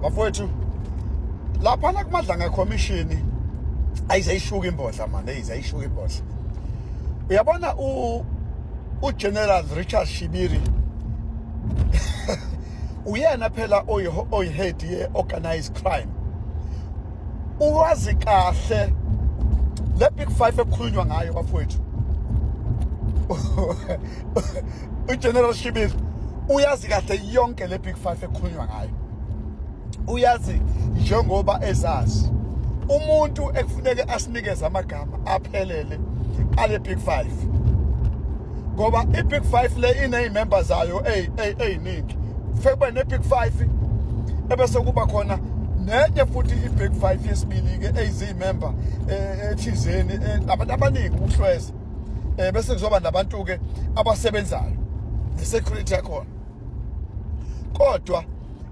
Bafowethu, laphana kuMadlanga Commission ayizayishuka imbodla manje, ayizayishuka imbodla. Uyabona uGeneral Richard Shibiri uyena phela oyi-head ye-organized crime, uwazi kahle le big five ekukhulunywa ngayo bafowethu. UGeneral Shibiri uyazi kahle yonke le big five ekukhulunywa ngayo, uyazi njengoba ezazi. Umuntu ekufuneke asinikeze amagama aphelele ale big five, ngoba i-big five le iney'member zayo ey'ningi. Kufanele kube ne-big five, ebese kuba khona nenye futhi i-big five yesibili-ke eyiziy'member ethizeni, abantu abaningi ukuhlweza, bese kuzoba nabantu-ke abasebenzayo ne-security yakhona. Kodwa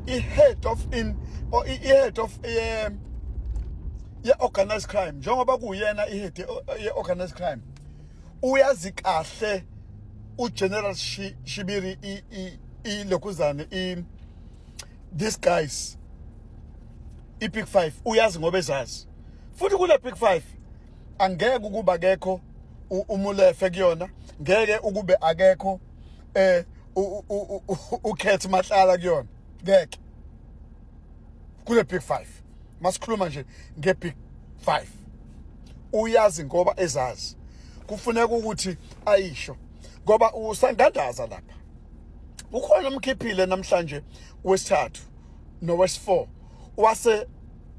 i-head of in or i-head of ye-organized crime, njengoba kuyena i-head ye-organized crime, uyazi kahle uGeneral Shibiri ilokhuzane i these guys, i-big five, uyazi ngoba ezazi. Futhi kule big five angeke ukuba akekho uMolefe kuyona, ngeke ukube akekho uCat Matlala kuyona, ngeke. Kule big five, masikhuluma nje nge-big five, uyazi ngoba ezazi. Kufuneka ukuthi ayisho ngoba usangandaza lapha ukhona umkhiphile namhlanje wesithathu nowesi-4 wase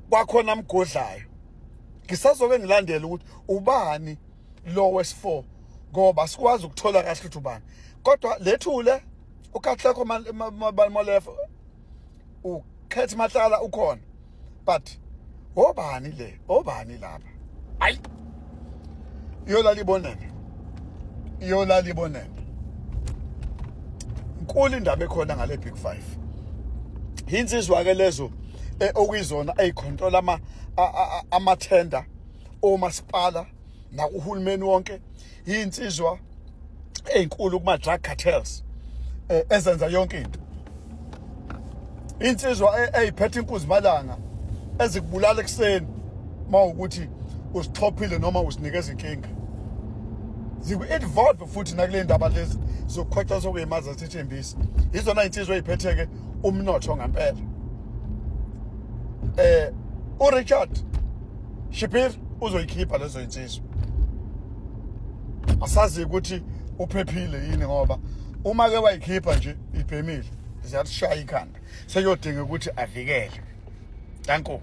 kwakhona amgodlayo. Ngisazoke ngilandele ukuthi ubani lo wesi-4, ngoba sikwazi ukuthola kahle ukuthi ubani, kodwa lethule uKatlego Molefe, uCat Matlala ukhona, but obani le, obani lapha? Ayi, iyolala ibonene, iyolala ibonene. Nkulu indaba ekhona ngale big five. Insizwa ke lezo okuyizona eyicontrol amathenda omasipala nakuhulumeni wonke, insizwa ezinkulu kuma drug cartels, ezenza yonke into, insizwa eyiphethe inkuzi malanga ezikubulala ekuseni mawukuthi usixhophile noma usinikeza inkinga. Ziku-involve futhi nakule ndaba lezi zokukhotha sokuyimaza sithembisa. Izona insizwa eyiphetheke umnotho ngempela. URichard Shibiri uzoyikhipha lezo insizwa. Asazi ukuthi uphephile yini, ngoba uma ke wayikhipha nje ibhemile, ziyalishaya ikhanda, seyodinga ukuthi avikele. Danko.